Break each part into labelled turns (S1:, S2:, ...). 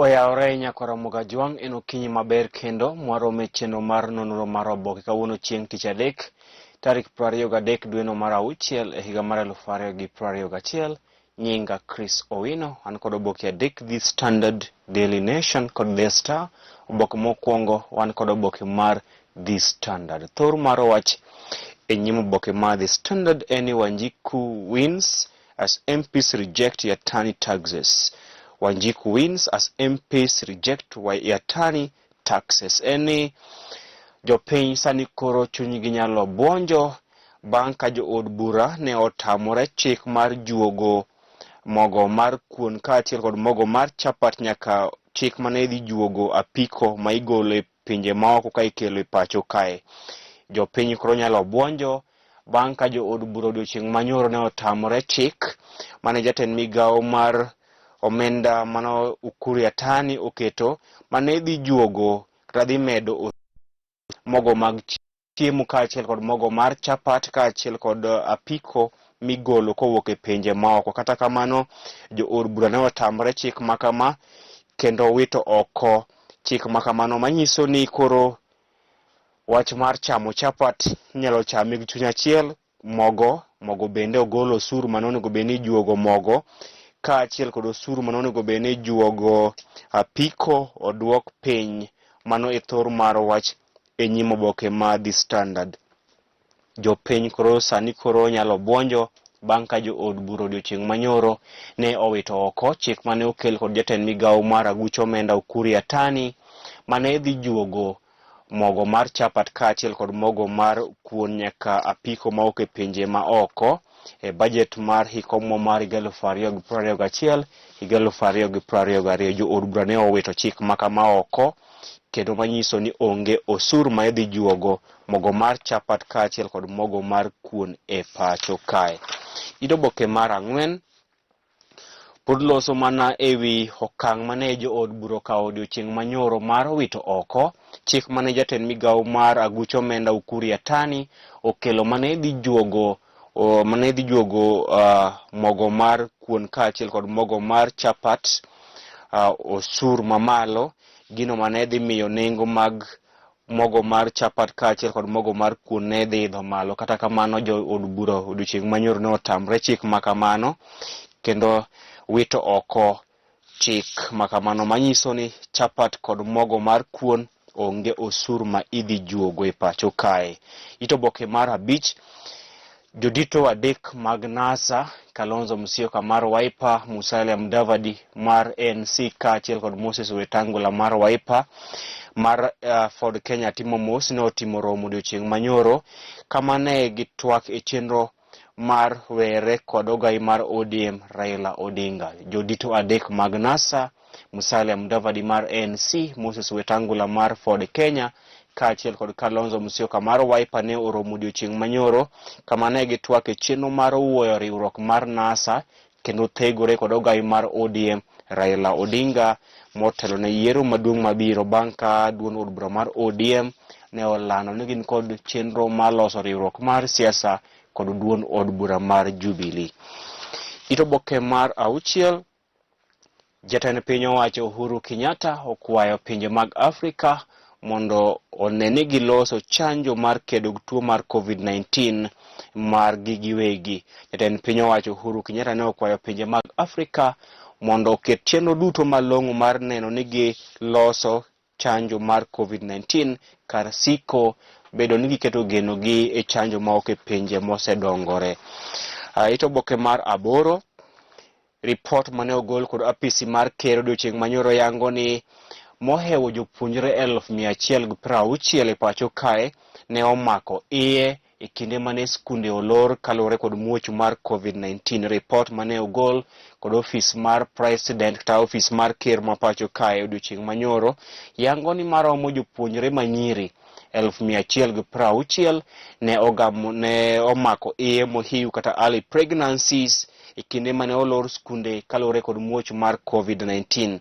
S1: Oyawore nyakwar Ramogi Ajwang' en okinyi maber kendo mwarome chenro mar nonro mar oboke kawuono chieng' tich adek tarik 23 dweno mar auchiel e higa mar 2021. Nyinga Chris Owino, an kod oboke adek The Standard, Daily Nation kod The Star. Oboke mokwongo wan kod oboke mar The Standard. Thor mar wach e nyim oboke mar The Standard en ni Wanjiku wins as MPs reject Yatani taxes. Wanjiku wins as MPs reject Yatani taxes. En ni jopiny sani koro chunygi nyalo buonjo bang' ka jood bura ne otamore chik mar juogo mogo mar kuon kaachiel kod mogo mar chapat nyaka chik mane dhi juogo apiko ma igolo e pinje maoko ka ikelo e pacho kae. Jopiny koro nyalo buonjo bang' ka jood bura odiochieng' manyoro ne otamore chik mane jatend migawo mar omenda mano Ukur Yatani oketo mane dhi juogo kata dhi medo mogo mag chiemo kaachiel kod mogo mar chapat kaachiel kod apiko migolo kowuok e pinje maoko. Kata kamano, jood bura ne otamore chik makama kendo wito oko chik makamano manyiso ni koro wach mar chamo chapat inyalo chame gi chuny achiel mogo mogo bende ogol osuru mane onego bed ni ijuogo mogo kaachiel kod osuru mane onego bed ni ijuogo apiko oduok piny. Mano e thor mar wach e nyim oboke ma The Standard. Jopiny koro sani koro nyalo buonjo bang' ka jood bura odiochieng' manyoro ne owito oko chik mane okel kod jatend migawo mar aguch omenda Ukur Yatani mane dhi juogo mogo mar chapat kaachiel kod mogo mar kuon nyaka apiko mawuok e pinje ma oko e bajet mar hik omwom mar higa 2021 higa 2022. Jood bura ne owito chik ma kama oko kendo manyiso ni onge osur ma idhi juogo mogo mar chapat kaachiel kod mogo mar kuon e pacho kae. It oboke mar ang'wen pod loso mana e wi okang' mane jood bura okawo odiochieng' manyoro mar wito oko chik mane jatend migawo mar aguch omenda Ukur Yatani okelo mane dhi juogo mane dhi juogo mogo mar kuon kaachiel kod mogo mar chapat osur mamalo, gino mane dhi miyo nengo mag mogo mar chapat kaachiel kod mogo mar kuon ne dhi idho malo. Kata kamano, jood bura odiochieng' manyoro ne otamre chik ma kamano kendo wito oko chik ma kamano manyiso ni chapat kod mogo mar kuon onge osur ma idhi juogo e pacho kae. It oboke mar abich, jodito adek mag NASA, Kalonzo Musyoka mar Wiper, Musalia Mudavadi mar ANC kaachiel kod Moses Wetangula mar Wiper mar Ford Kenya timo mos ne otimo romo odiochieng' manyoro kama ne gitwak e chenro mar were kod ogai mar ODM Raila Odinga. Jodito adek mag NASA, Musalia Mudavadi mar ANC, Moses Wetangula mar Ford Kenya kaachiel kod Kalonzo Musyoka mar Wiper ne oromo odiochieng' manyoro kama ne gitwak e chenro mar wuoyo riwruok mar NASA kendo thegore kod ogai mar ODM Raila Odinga motelo ne yiero maduong' mabiro bang' ka duond od bura mar ODM ne olando ni gin kod chenro mar loso riwruok mar siasa kod duond od bura mar Jubilee. It oboke mar auchiel, jatend piny owacho Uhuru Kenyatta okwayo pinje mag Afrika mondo one ni giloso chanjo mar kedo gi tuo mar COVID-19 margi giwegi. Jatend piny owacho Uhuru Kenyatta ne okwayo pinje mag Afrika mondo oket chenro duto malong'o mar neno ni giloso chanjo mar COVID-19 kar siko bedo ni giketo genogi e chanjo ma ok e pinje mosedongore. It oboke mar aboro, ripot mane ogol kod apisi mar ker odiochieng' manyoro yango ni mohewo jopuonjre 160,000 e pacho kae ne omako iye e kinde mane skunde olor kaluwore kod muoch mar COVID-19. Ripot mane ogol kod ofis mar president kata ofis mar ker ma pacho kae odiochieng' manyoro yango ni maromo jopuonjre manyiri 160,000 ne ogamo ne omako iye mohiu kata early pregnancies e kinde mane olor skunde kaluwore kod muoch mar COVID-19.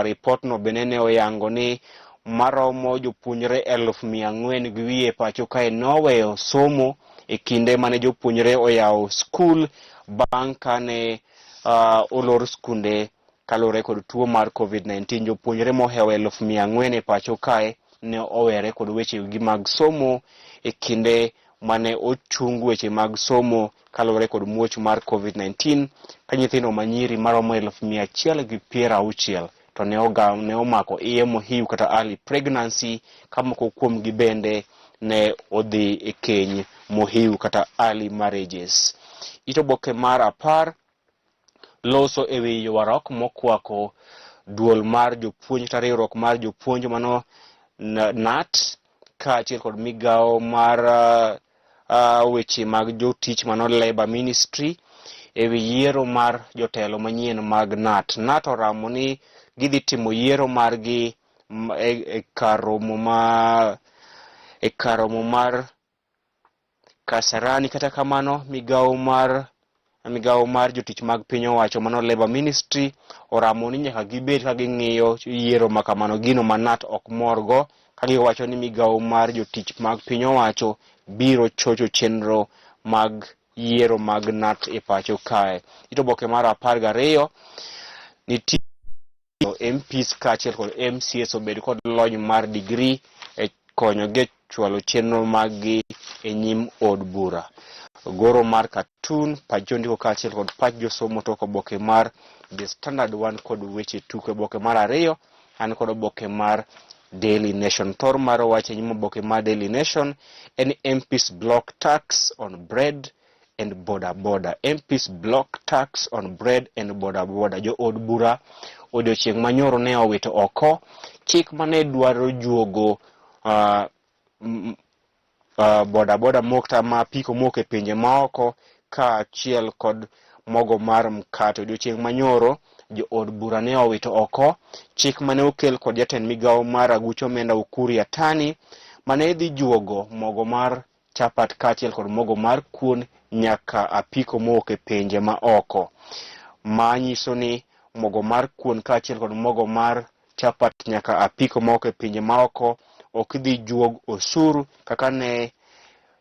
S1: Ripot no bende ne oyango ni maromo jopuonjre 400,000 gi wiye pacho kae noweyo somo e kinde mane jopuonjre oyawo skul bang' kane olor skunde. Kaluwore kod tuo mar COVID-19, jopuonjre mohewo 400,000 e pacho kae ne owere kod weche gi mag somo e kinde mane ochung weche mag somo kaluwore kod muoch mar COVID-19, ka nyithindo manyiri maromo 160,000 to ne ogam ne omako iye mohiu kata early pregnancy, ka moko kuomgi bende ne odhi e keny mohiu kata early marriages. It oboke mar 10 loso e wi ywaruok mokwako duol mar jopuonj kata riwruok mar jopuonj mano KNUT kaachiel kod migawo mar weche mag jotich mano Labour Ministry e wi yiero mar jotelo manyien mag KNUT. KNUT oramo ni gidhi timo yiero margi e kar romo mar Kasarani. Kata kamano, migawo mar jotich mag piny owacho mano Labour Ministry oramo ni nyaka gibed ka ging'iyo yiero ma kamano, gino ma KNUT ok morgo ka giwacho ni migawo mar jotich mag piny owacho biro chocho chenro mag yiero mag KNUT e pacho kae. It oboke mar 12 nitie MPs kaachiel kod MCAs obed kod lony mar degree e konyogi e chwalo chenro maggi e nyim od bura. Goro mar cartoon pach jondiko kaachiel kod pach josomo tok oboke mar The Standard wan kod weche tuke. Oboke mar 2 an kod oboke mar Daily Nation. Thor mar wach e nyim oboke mar Daily Nation en MPs block tax on bread and boda boda. MPs block tax on bread and boda boda. Jo od bura odiochieng' manyoro ne owito oko chik mane dwaro juogo boda boda mok ma apiko mok e pinje maoko kaachiel kod mogo mar mkate. Odiochieng' manyoro jo od bura ne owito oko chik mane okel kod jatend migawo mar aguch omenda Ukur Yatani mane dhi juogo mogo mar chapat kaachiel kod mogo mar kuon nyaka apiko mowuok e pinje ma oko. Ma nyiso ni mogo mar kuon kaachiel kod mogo mar chapat nyaka apiko mowuok e pinje ma oko ok dhi juog osuru kaka ne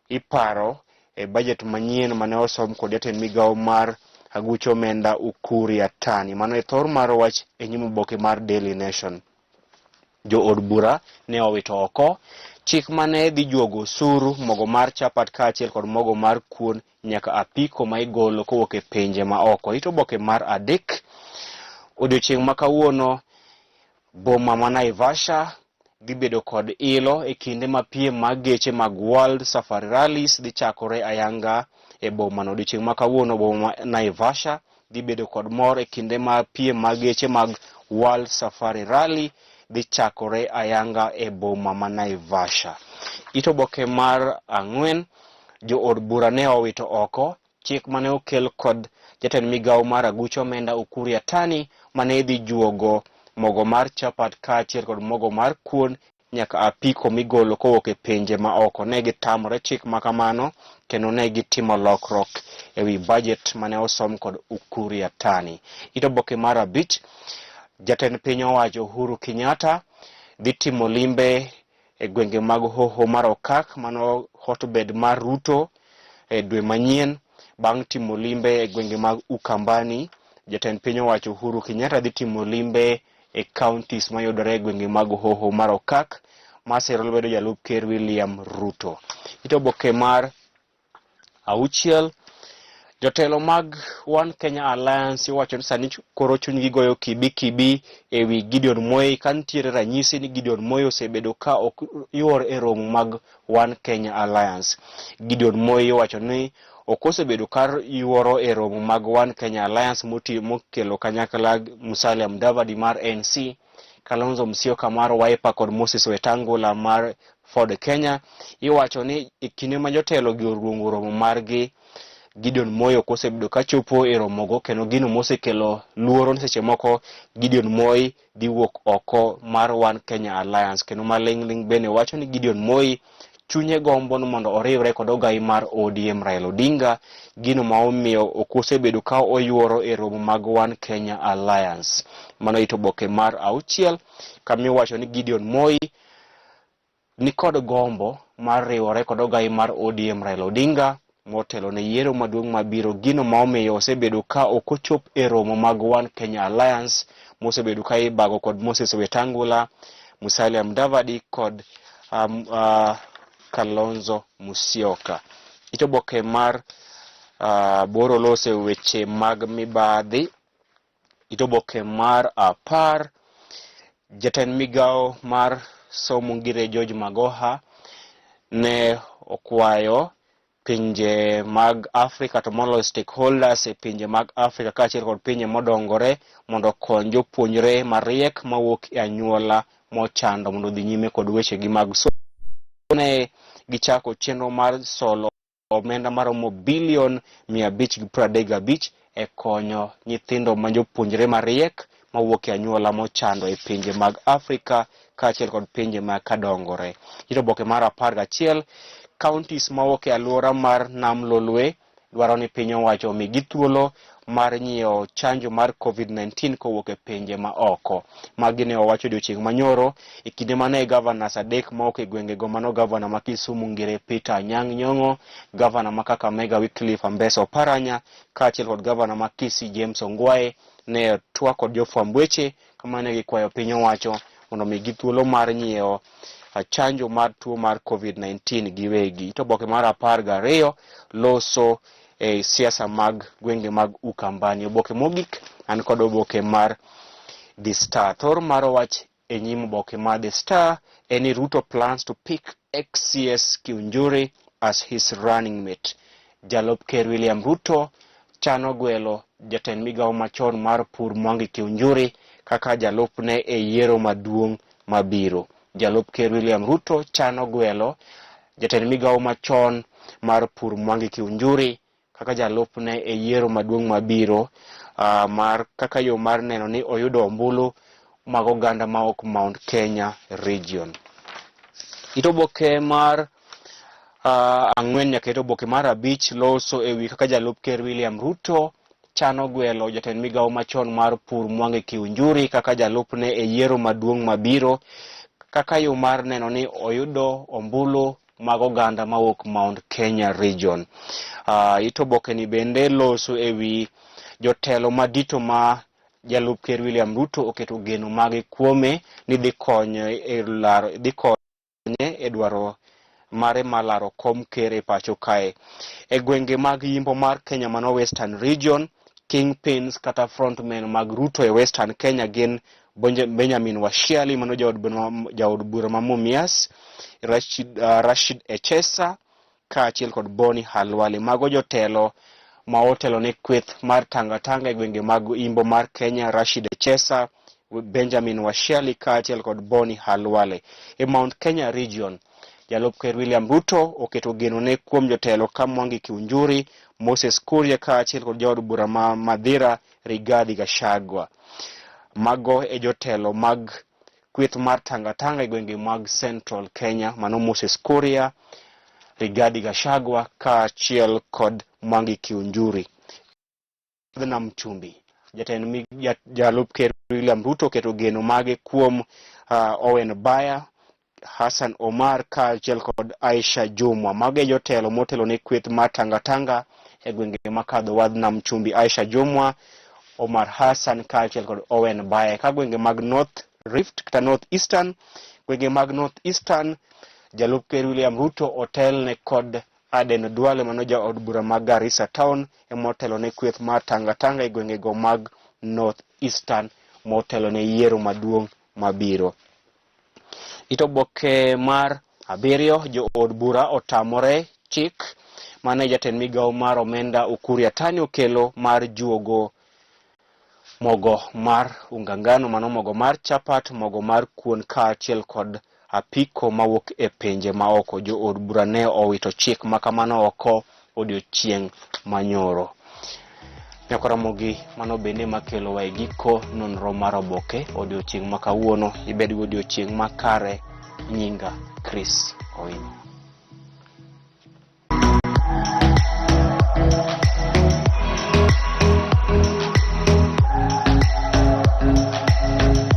S1: iparo e bajet manyien mane osom kod jatend migawo mar aguch omenda Ukur Yatani. Mano e thor mar wach e nyim oboke mar Daily Nation. Jo od bura ne owito oko chik mane dhi juogo osuru mogo mar chapat kaachiel kod mogo mar kuon nyaka apiko ma igolo kowuok e pinje ma oko. It oboke mar 3, odiochieng' ma kawuono boma ma Naivasha dhi bedo kod ilo e kinde ma piem mag geche mag World Safari Rallies dhi chakore ayanga e bomano. Odiochieng' ma kawuono boma ma Naivasha dhi bedo kod mor e kinde ma piem mag geche mag World Safari Rally dhi chakore ayanga e boma ma Naivasha. It oboke mar 4, jo od bura ne owito oko chik mane okel kod jatend migawo mar aguch omenda Ukur Yatani mane dhi juogo mogo mar chapat kaachiel kod mogo mar kuon nyaka apiko migolo kowuok e pinje ma oko. Ne gitamore chik ma kamano kendo ne gitimo lokruok e wi bajet mane osom kod Ukur Yatani. It oboke mar 5, jatend piny owacho Uhuru Kenyatta dhi timo limbe e gwenge mag Hoho mar Okak, mano hotbed mar Ruto, e dwe manyien. Bang' timo limbe e gwenge mag Ukambani, jatend piny owacho Uhuru Kenyatta dhi timo limbe e counties mayudore e gwenge mag Hoho mar Okak masiro lwedo jalup ker William Ruto. It oboke mar 6, jotelo mag One Kenya Alliance iwacho ni sani koro chunygi goyo kibi kibi e wi Gideon Moi, ka nitiere ranyisi ni Gideon Moi osebedo ka ok ywor e romo mag One Kenya Alliance. Gideon Moi iwacho ni ok osebedo ka yuoro e romo mag One Kenya Alliance mokelo kanyakla Musalia Mudavadi mar ANC, Kalonzo Musyoka mar Wiper kod Moses Wetangula mar Ford Kenya. Iwacho ni e kinde ma jotelo gi oluongo romo margi, Gideon Moi ok osebedo ka chopo e romogo, kendo gino mosekelo luoro ni seche moko Gideon Moi dhi wuok oko mar One Kenya Alliance. Kendo maling'ling' bende wacho ni Gideon Moi chunye gombo ni mondo oriwre kod ogai mar ODM Raila Odinga, gino ma omiyo ok osebedo ka oyuoro e romo mag One Kenya Alliance. Mano it oboke mar 6, kamiwacho ni Gideon Moi nikod gombo mar riwore kod ogai mar ODM Raila Odinga. motelo ne yiero maduong' mabiro, gino ma omiyo osebedo ka ok ochop e romo mag One Kenya Alliance mosebedo ka ibago kod Moses Wetangula, Musalia Mudavadi kod Kalonzo Musyoka. It oboke mar boro lose weche mag mibadhi. It oboke mar 10, jatend migawo mar somo Ngire George Magoha ne okwayo pinje mag Afrika, to moloyo stakeholders e pinje mag Afrika kaachiel kod pinje modongore, mondo okony jopuonjre mariek mawuok e anyuola mochando mondo odhi nyime kod wechegi mag somo. Ne gichako chenro mar solo omenda maromo bilion 535 e konyo nyithindo ma jopuonjre mariek mawuok e anyuola mochando e pinje mag Afrika kaachiel kod pinje ma kadongore. It oboke mar 11, counties mawuok e alwora mar Nam Lolwe dwaro ni piny owacho omigi thuolo mar nyiewo chanjo mar COVID-19 kowuok e pinje ma oko. Magi ne owacho odiochieng' manyoro e kinde mane governors adek mawuok e gwengego, mano gavana ma Kisumu Ngire Peter Anyang' Nyong'o, gavana ma Kakamega Wycliffe Ambesa Oparanya kaachiel kod gavana ma Kisii James Ongwae, ne otwak kod jofwamb weche kama ne gikwayo piny owacho mondo omigi thuolo mar nyiewo chanjo mar tuo mar COVID-19 giwegi. It oboke mar 12 loso e siasa mag gwenge mag Ukambani. Oboke mogik an kod oboke mar The Star. Thor mar wach e nyim oboke mar The Star en ni Ruto plans to pick ex-CS Kiunjuri as his running mate. Jalup Ker William Ruto chano gwelo jatend migawo machon mar pur Mwangi Kiunjuri kaka jalupne e yiero maduong' mabiro. Jalup Ker William Ruto chano gwelo jatend migawo machon mar pur Mwangi Kiunjuri kaka jalupne e yiero maduong' mabiro, mar kaka yo mar neno ni oyudo ombulu mag oganda ma ok Mount Kenya region. It oboke mar 4 nyaka it oboke mar 5 loso e wi kaka jalup Ker William Ruto chano gwelo jatend migawo machon mar pur Mwangi Kiunjuri kaka jalupne e yiero maduong' mabiro, kaka yo mar neno ni oyudo ombulu mag oganda mawuok Mount Kenya region. It oboke ni bende loso e wi jotelo madito ma jalup Ker William Ruto oketo geno mage kuome ni dhi konyo e laro, dhi konye e dwaro mare mar laro kom ker e pacho kae. E gwenge mag yimbo mar Kenya mano Western region, kingpins kata frontmen mag Ruto e Western Kenya gin Benjamin Washiali mano jaod bura ma Mumias, Rashid Echesa kaachiel kod Boni Khalwale. Mago jotelo ma otelo ne kweth mar Tanga Tanga e gwenge mag imbo mar Kenya, Rashid Echesa, Benjamin Washiali kaachiel kod Boni Khalwale. E Mount Kenya region, jalup Ker William Ruto oketo geno ne kuom jotelo ka Mwangi Kiunjuri, Moses Kuria kaachiel kod jaod bura ma Mathira Rigathi Gachagua. Mago e jotelo mag kweth mar Tanga Tanga e gwenge mag Central Kenya, mano Moses Kuria, Rigathi Gachagua kaachiel kod Mwangi Kiunjuri. Nam Chumbi, jatend jalup Ker William Ruto oketo geno mage kuom Owen Baya, Hassan Omar kaachiel kod Aisha Jumwa. Mago e jotelo motelo ne kweth mar Tanga Tanga e gwenge makadho wadh Nam Chumbi, Aisha Jumwa, Omar Hassan kaachiel kod Owen Baya. Ka gwenge mag North Rift kata North Eastern, gwenge mag North Eastern, jalup Ker William Ruto otelne kod Aden Duale mano jaod bura ma Garissa Town emotelo ne kweth mar Tanga Tanga e gwengego mag North Eastern motelo ne yiero maduong' mabiro. It oboke mar 7, jood bura otamore chik mane jatend migawo mar omenda Ukur Yatani okelo mar juogo mogo mar unga ngano, mano mogo mar chapat, mogo mar kuon kaachiel kod apiko mawuok e pinje maoko. Jood bura ne owito chik makamano oko odiochieng' manyoro. Nyakoromogi mano bende makelowa e giko nonro mar oboke odiochieng' ma kawuono. Ibed gi odiochieng' makare. Nyinga Chris Owino.